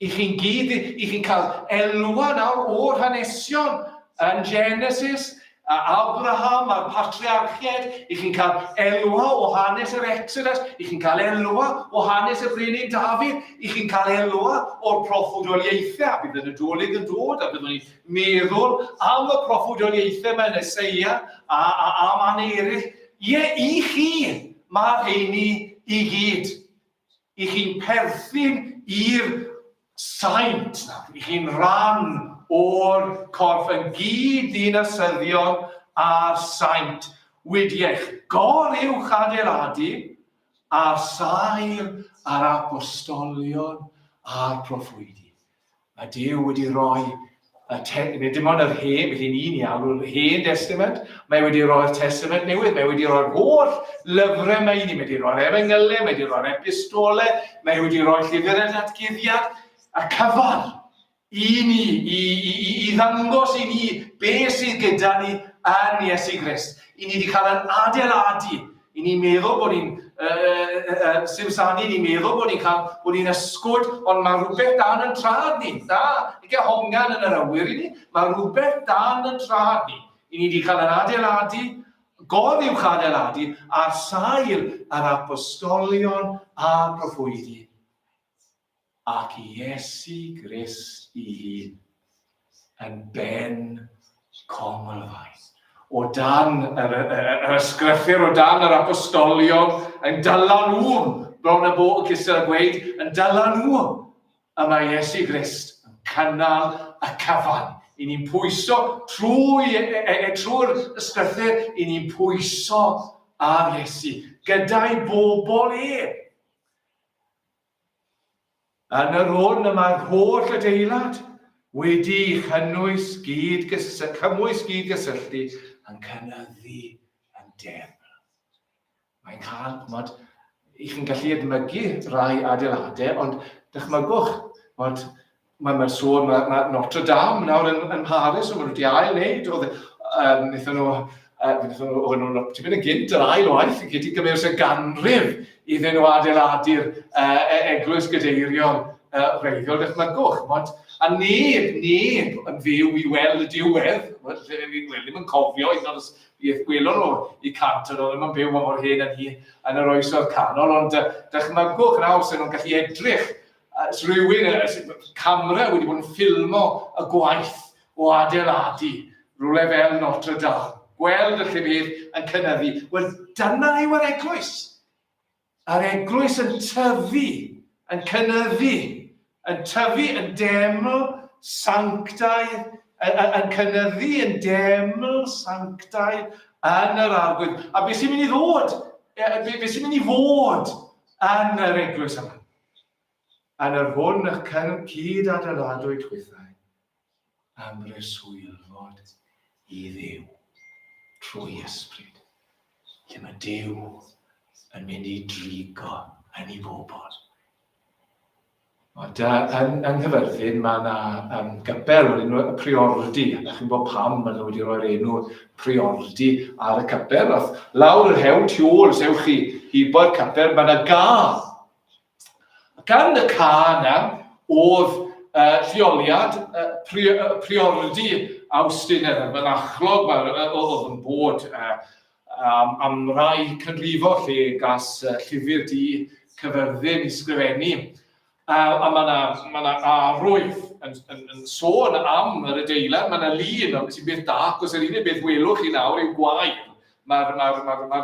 I chi'n gyd, i chi'n cael elwa nawr o'r hanesion yn Genesis, a Abraham a'r patriarchiaid, i chi'n cael elwa o hanes yr Exodus, i chi'n cael elwa o hanes y brenin Dafydd, i chi'n cael elwa o'r proffwydoliaethau, a bydd y Nadolig yn dod, a byddwn ni'n meddwl am y proffwydoliaethau yma yn Eseia a, a, a man eraill. Ie, i chi, mae'r rheini i gyd. I chi'n perthyn i'r saint nawr. I chi'n rhan o'r corff yn gyd-ddinasyddion a'r saint wedi eich goruwch adeiladu ar sail yr apostolion a'r proffwydi. Mae Duw wedi rhoi y te, nid dim ond yr hen, felly ni'n ei alw'r hen testament, mae wedi rhoi'r testament newydd, mae wedi rhoi'r holl lyfrau mae i ni, mae wedi rhoi'r efengylau, mae wedi rhoi'r epistolau, mae wedi rhoi llyfr y datguddiad, y cyfan. I ni, i, i, i, i ddangos i ni be sydd gyda ni yn Iesu Grist. I ni wedi cael yn adeiladu. I ni'n meddwl bod ni'n uh, uh, simsanu, ni'n meddwl bod ni'n cael, bod ni'n ysgwyd, ond mae rhywbeth dan yn trad ni. Da, i gael hongan yn yr awyr i ni, mae rhywbeth dan yn trad ni. I ni wedi cael yn adeiladu, God i'w chadeiladu ar sail yr apostolion a'r proffwydi. Ac Iesu Grist ei hun yn ben conglfaen. O dan yr, yr, yr ysgrythur, o dan yr apostolion, yn dyla nhw, bron y bo cysur a gweud, yn dyla nhw, y mae Iesu Grist yn cynnal y cyfan. I ni'n pwyso trwy, e, e, e, trwy'r ysgrythur, i ni'n pwyso ar Iesu, gyda'i bobl e. Yn yr hwn y mae'r holl adeilad wedi'i chynnwys gyd cymwys gyd-gysylltu yn cynyddu yn deml. Mae'n cael, ch'mod, i chi'n gallu edmygu rai adeiladau, ond dychmygwch, ch'mod, mae ma sôn, mae, mae Notre Dame nawr yn, yn Paris, ond maen nhw wedi ail wneud, oedd, um, wnaethon nhw, uh, wnaethon nhw, oedd nhw'n tipyn yn gynt yr ail waith, yn gyda gymryd y ganrif iddyn nhw adeiladu'r uh, eglwys gadeiriol uh, wreiddiol, dychmygwch, ch'mod, a neb, neb yn fyw i weld y diwedd, wel, ddim yn cofio, hyd yn oed os Beth gwelon nhw i Canton, oedd ddim yn byw mor hen yn hi yn yr oesoedd canol, ond dychmygwch nawr sy'n nhw'n gallu edrych, uh, rhywun, camera wedi bod yn ffilmo y gwaith o adeiladu rhywle fel Notre Dame, gweld y lle beth yn cynyddu. Wel, dyna yw yr eglwys. A'r eglwys yn tyfu, yn cynyddu, yn tyfu yn deml sanctaidd, yn cynyddu yn deml sanctaidd yn yr Arglwydd. A beth sy'n mynd i ddod? Beth sy'n mynd i fod yn yr eglwys yma? Yn yr hwn y cyd-adeiladwyd chwithau am breswylfod i Dduw trwy ysbryd, lle mae Duw yn mynd i drigo yn ei bobl. Ond yn, yng Nghyfyrddin mae yna um, gapel o'r enw y Priordy, a chi'n gwybod pam maen nhw wedi rhoi'r enw Priordy ar y capel. Oedd lawr yr hewl tu ôl, os ewch chi hibo'r capel, mae yna ga Ac yn y ca yna oedd uh, lleoliad uh, pri, uh, priordy Awstin yn y fynachlog, oedd yn bod uh, am, am rai canrifo lle gas uh, llyfr di Cyfyrddin i sgrifennu. A mae yna ma na arwydd yn, yn, yn sôn am yr adeilad, mae yna lun, ond sy'n beth da, achos yr unig beth welwch chi nawr yw gwair. Mae'r ma ma ma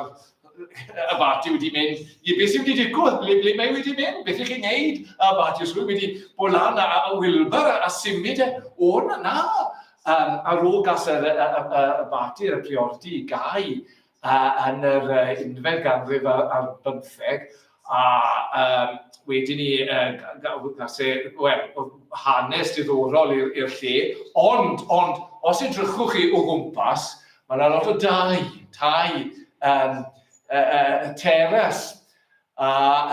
abaty wedi mynd, i beth sydd wedi digwydd, ble, ble mae wedi mynd, beth ych chi'n neud, abaty, os rwy'n wedi bod lan a, a Wilbur a, a symud e, o na, na. Um, ar ôl gas yr abaty, y priordy i gau uh, yn yr uh, unfed ganrif ar bymtheg, a um, wedyn ni, uh, gas e, wel, hanes diddorol i'r lle, ond, ond, os edrychwch chi o gwmpas, Mae yna lot o dai, tai, um, uh, teras, a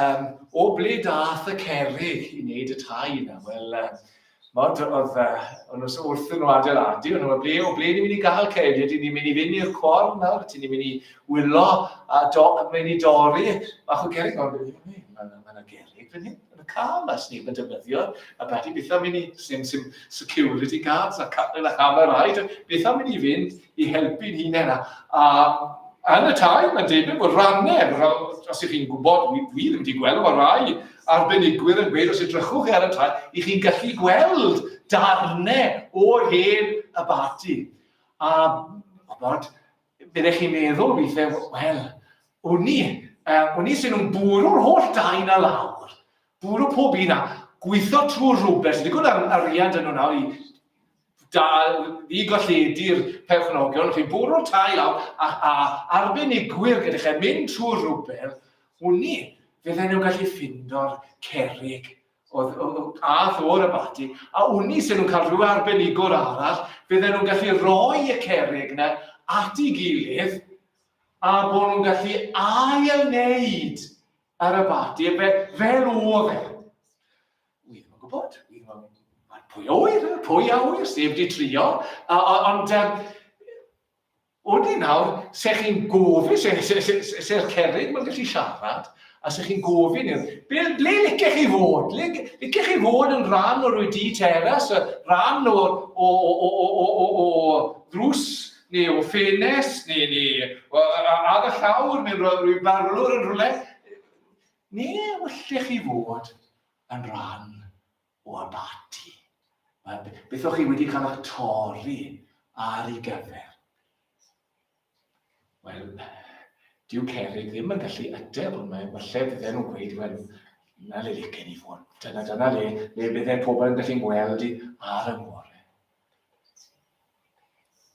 um, o ble dath y cerrig i wneud y tai yna? Wel, uh, mod, oedd, uh, o'n nhw wrth nhw adeiladu, o'n nhw, ble, o ble ni'n mynd i gael cerrig? Ydyn ni'n mynd i fynd i'r cwar nawr? Ydyn ni'n mynd i wylo a do, mynd i dorri bach o gerrig? Ond mae yna gerrig fan hyn. Yn y car 'ma, sneb yn defnyddio, a beth beth am i ni, sim, sim security guards a na camerâu, beth am i ni fynd i helpu'n hunain. A, a yn y tai, mae'n debyg bod rannau, os ych chi'n gwybod, dwi, dwi ddim wedi gweld, mae rai arbenigwyr yn gweud, os edrychwch chi ar y tai, i chi'n gallu gweld darnau o'r hen abaty. A, ch'mod, byddech chi'n meddwl weithiau, wel, wn i, uh, wn i sy'n nhw'n bwrw'r holl dai na lawr, bwrw pob un a gweithio trwy'r rhywbeth, sy'n digon ar arian dyn nhw nawr i da, i golledu'r perchnogion, chi'n bwrw'r tai lawr a, a arbenigwyr gyda chi mynd trwy'r rhywbeth, wn i, fydden nhw'n gallu ffindo'r cerrig oedd, oedd, ath o'r abaty, a wn i sy'n nhw'n cael rhyw arbenigwr arall, fydden nhw'n gallu rhoi y cerrig yna at ei gilydd, a bod nhw'n gallu ail-wneud yr abaty fe, fel oedd e. Wi ddim yn gwybod. Wi ddim yn... Mae'n Pwy a ŵyr? Pwy a ŵyr? Sef di trio. Ond um, Odi nawr, se chi'n gofyn, se, se, se, se, se'r cerrig mae'n gallu siarad, a se chi'n gofyn i'r, ble, ble licech chi fod? Ble licech chi fod yn rhan o'r wedi teras, rhan o, o, o, o, o, o, o, o ddrws, neu o ffenest, neu, neu ar y llawr, neu rhyw barlwr yn rhywle? Neu wyllech chi fod yn rhan o abaty. Beth o'ch chi wedi cael eich torri ar ei gyfer? Wel, dyw Cerig ddim yn gallu ateb, ond mae falle bydden nhw'n gweud, wel, na le licen i fod. Dyna, dyna le, le bydde pobl yn gallu gweld i ar y ngore.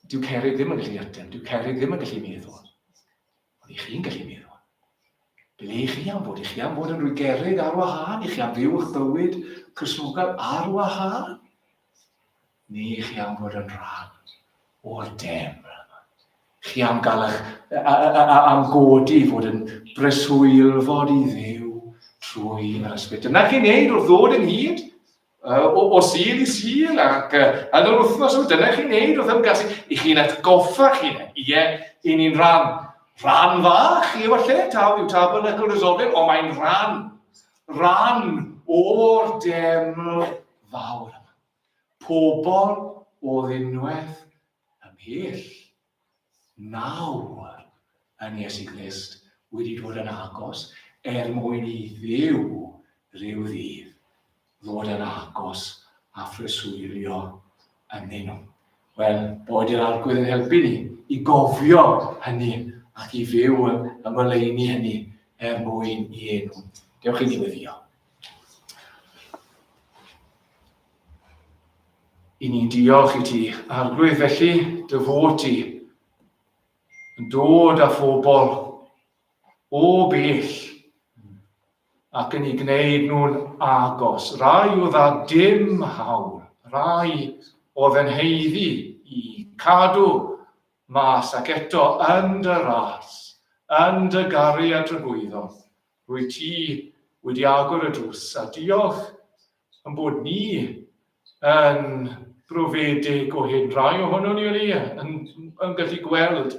Dyw Cerig ddim yn gallu ateb, dyw Cerig ddim yn gallu meddwl. Ond i chi'n gallu meddwl. Ble i chi am fod? I chi am fod yn rwy gerrig ar wahân? I chi am fyw eich bywyd Cristnogol ar wahân? Neu i chi am fod yn rhan o'r deml yma? Chi am gael eich, a, a, a, am godi fod yn breswylfod i Dduw trwy yr ysbryd. Dyna chi'n neud wrth ddod ynghyd o, o Sul i Sul ac yn yr wythnos yma, dyna chi'n neud wrth ymgasglu. I chi'n atgoffa chi'n, ie, i ni'n rhan, rhan fach, ie falle, taw yw Tabernacle Resolving, ond mae'n rhan, rhan o'r deml fawr yma. Pobl oedd unwaith ymhell nawr yn Iesu Grist wedi dod yn agos er mwyn i Dduw ryw ddydd ddod yn agos a phreswylio ynddyn nhw. Wel, boed i'r Arglwydd yn helpu ni i gofio hynny ac i fyw yng ngoleuni hynny er mwyn i enw. Dewch i ni weddio. I ni'n diolch i ti, Arglwydd, felly dy fod ti yn dod â phobl o bell ac yn ei gwneud nhw'n agos. Rai oedd â dim hawl, rai oedd yn heiddi i cadw mas ac eto yn dy ras, yn dy garu a dragwyddol. Rwy ti wedi agor y drws a diolch yn bod ni yn brofedig o hyn. Rhai ohono ni o leia yn, yn gallu gweld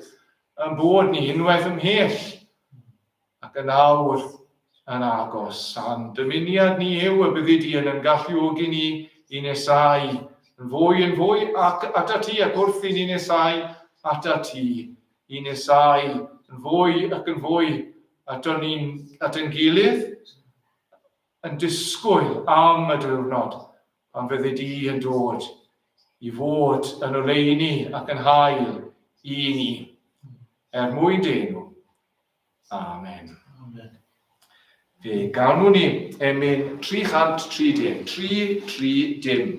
yn bod ni unwaith ymhell ac yn awr yn agos. A'n dymuniad ni yw y byddi di yn yn galluogi ni i nesau yn fwy yn fwy ac atat ti ac wrth i ni nesau atat ti i nesau yn fwy ac yn fwy aton ni'n at ein gilydd yn disgwyl am y diwrnod pan fyddi di yn dod i fod yn oleuni ac yn hael i ni, er mwyn dy enw. Amen. Amen. Fe ganwn ni emyn 330, 3, 3, dim.